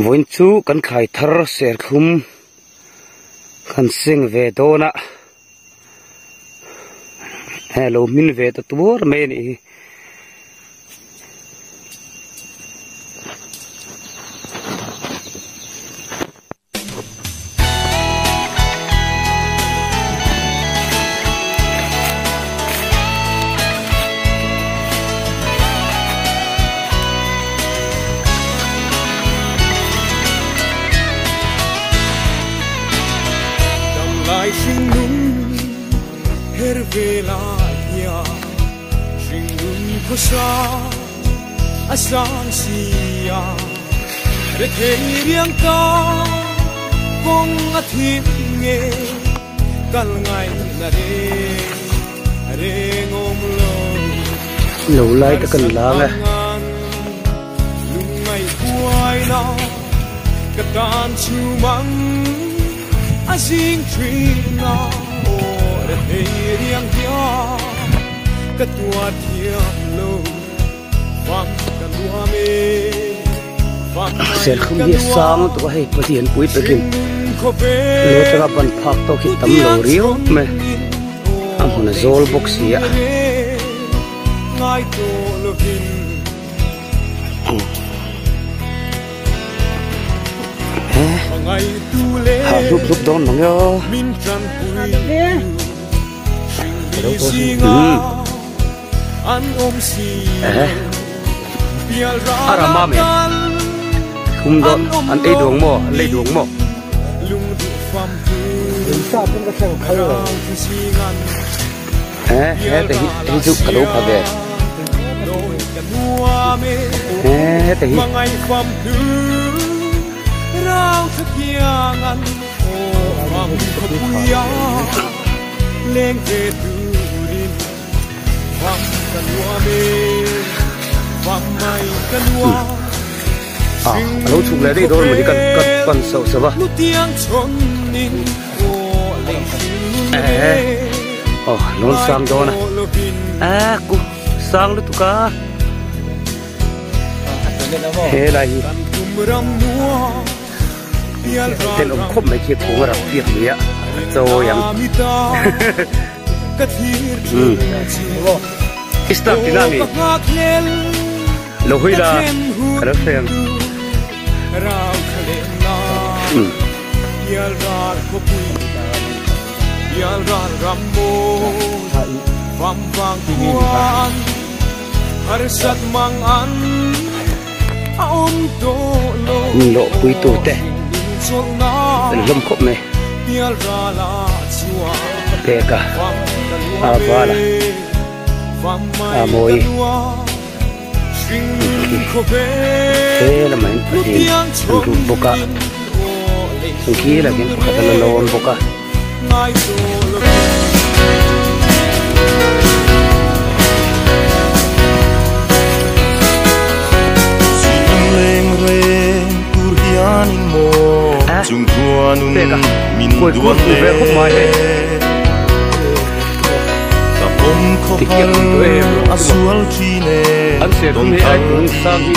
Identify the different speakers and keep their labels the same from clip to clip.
Speaker 1: Vawiin chu kan thlai thar serthlum kan seng ve dawn a hei a lo hmin ve ta tuar mai a nih hi. Lo lai te kan lang e. Serthlum hi a sang lutuk a hei Pathian pui takin lo atanga ban phak tawk hi tam lo riau mai a hmun a zawl bawk si a. Ha hlup hlup dawn mang e aw. A ram a mi thum dawn an ei duang maw an lei duang maw. He he te hi hei chu ka lo pha ve he hete hi. A lo chhuk leh daih dawn mawni kan kan pan sauh sauh a eh aw lawn sang dawn a eh ku sang lutuk a he lai hi. Tenawm khawp mai khi kung a rak piak lui a a chawi ang umm i start tina mi lo hawi la ka lo hre ang umm. Lawh pui tur te an hlawm khawp mai pek a a val a a mawi he lamah hian pahnih an lut bawk a chung khi lah hian pakhat a la lawn bawk a. An serhum hi ai kung sang hi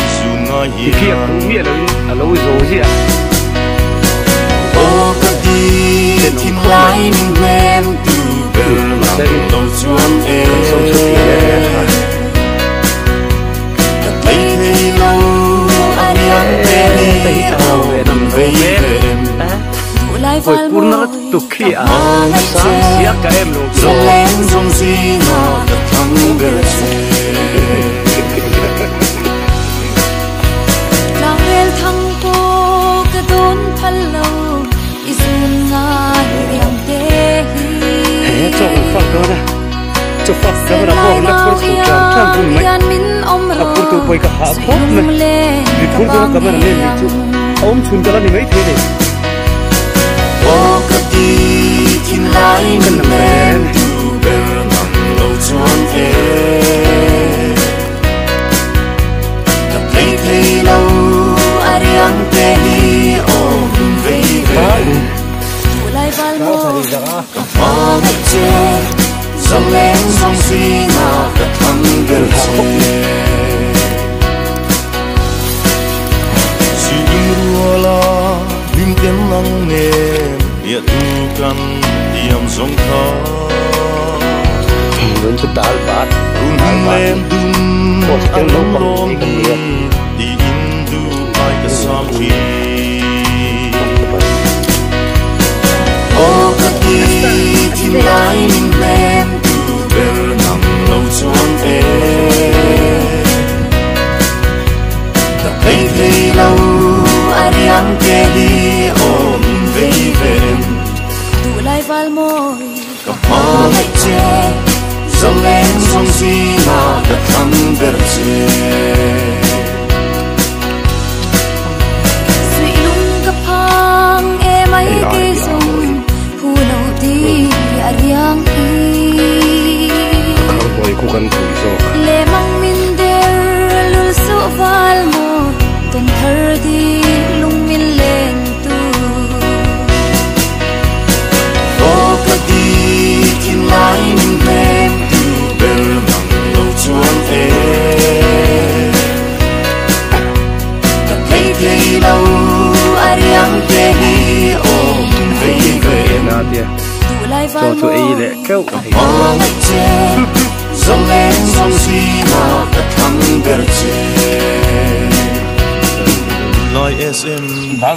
Speaker 1: tikhiak duh miah loin a lo zo ziah tenawm khawp mai mahse kan sawi chhuak thei reng reng a tha. Heta hi a hau ve nam lo mek kawi pur nala tuk khi a sang siak ka em lo chu. He chaw kan fak dawn a chaw fak dawn ah pawh la phur chho tlang tlang hun mai a phur tu pawh hi ka hah khawp mai mi phur dawn a camera man nih chu a awm chhun ka la ni maithei a ni. Ka lang reng
Speaker 2: Nang nem ya tu kan tiam zong kha
Speaker 1: Vẫn chu dal bat
Speaker 2: dal bat dun
Speaker 1: hostel naupang ni kan nia
Speaker 2: ti in du ai ka sam thi o ka ti thin lai min lem tu ber nang lo chuan e ta thei thei lo ariang te hi om vei ven
Speaker 3: tu lai val moi
Speaker 2: ka pa ngai che dâng lên dòng gì mà ka thăng ber che
Speaker 3: suy lung ka phang e mai ke zong hu lo ti ariang hi
Speaker 1: khar boi ku kan pui zo
Speaker 3: le mang min der lul su val mo ton thar di lung min len tu
Speaker 2: o ka ti thin lai min lem tu ber nang lo chuan e ta thei thei lo ariang te hi om vei ven
Speaker 1: na tia
Speaker 3: tu lai
Speaker 1: cho
Speaker 3: val
Speaker 1: chu ei le keu
Speaker 2: pa ngai che dâng lên dòng gì mà ka thăng ber che lai sm ka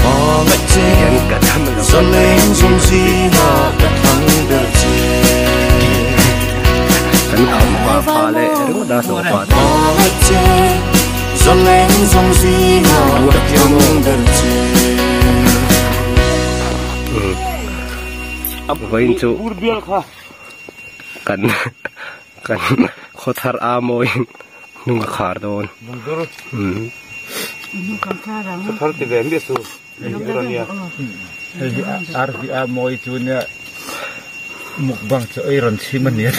Speaker 2: pa ngai che
Speaker 1: hian ka tham lo
Speaker 2: dâng lên dòng gì mà ka thăng ber che
Speaker 1: kan kham pa pha le ringo da so pa
Speaker 2: pa ngai che dâng lên dòng gì mà ka thăng ber che
Speaker 1: vain chu kan kan khothar a moi nunga khar don
Speaker 4: thar ti ve mi su
Speaker 5: ar vi a moi chu nia mukbang chu ei ron chim ania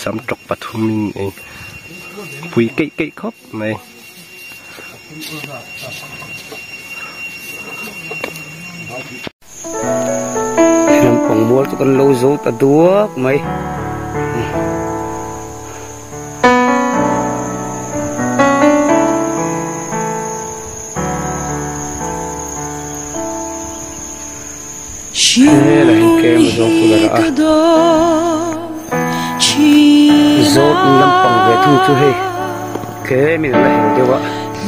Speaker 1: sam tok pathumin ei pui kei kei khop mai
Speaker 4: lam pang mual chu kan lo zo ta duak mai
Speaker 1: la hin kem zo chu la a zo lam pang ve thung chu hei ke min la heng dewa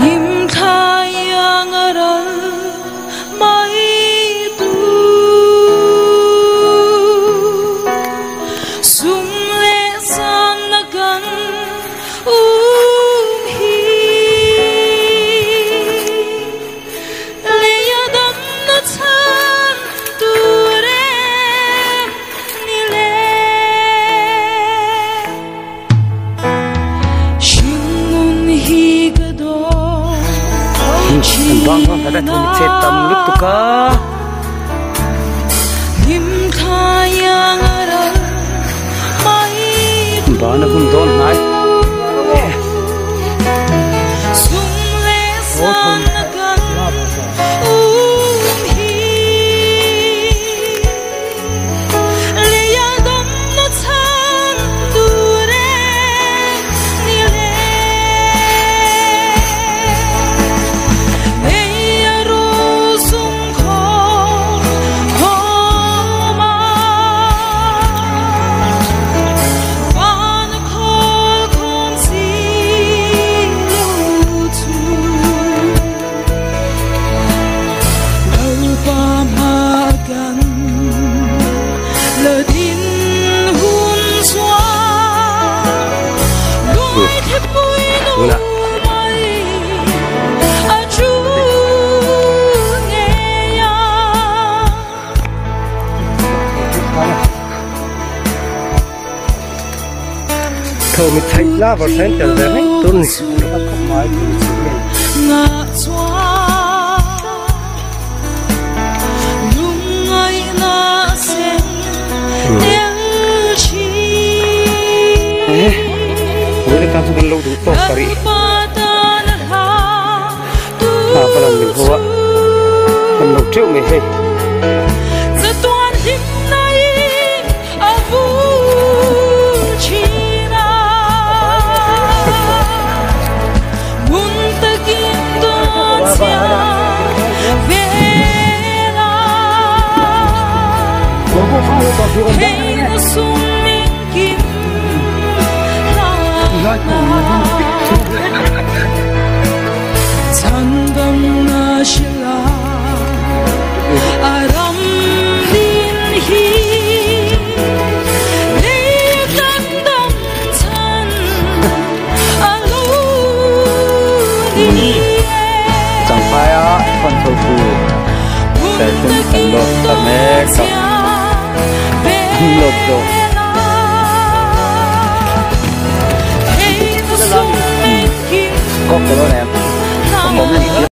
Speaker 3: lim thayang ral mai tu sum le san na kan hi le ya dam na chan tu re ni le shingun hi ka do
Speaker 4: bang bang ta thum che tam lut tu ka
Speaker 3: lim thayang ral mai
Speaker 4: ba na hun don nai
Speaker 3: sum le san na kan hi le ya dam na chan tu re ni le ei ya ro sum kho kho ma van khol khom si lo chu pa ma kan le tin hun xóa lối thép bụi nụ mai a chú nghe ya
Speaker 1: thâu mi thai la var sen tel ve mai tun ni
Speaker 3: nga chua lung ngai na sen tel chi
Speaker 4: với cái ta chu kan lo du to tari ha pa lam min hoa kan lo cheu mai hei
Speaker 3: Ve
Speaker 5: Changphaia thawn chho tu serthlum an lawt ta mek a an lawt zo. Kawk ka dawn em?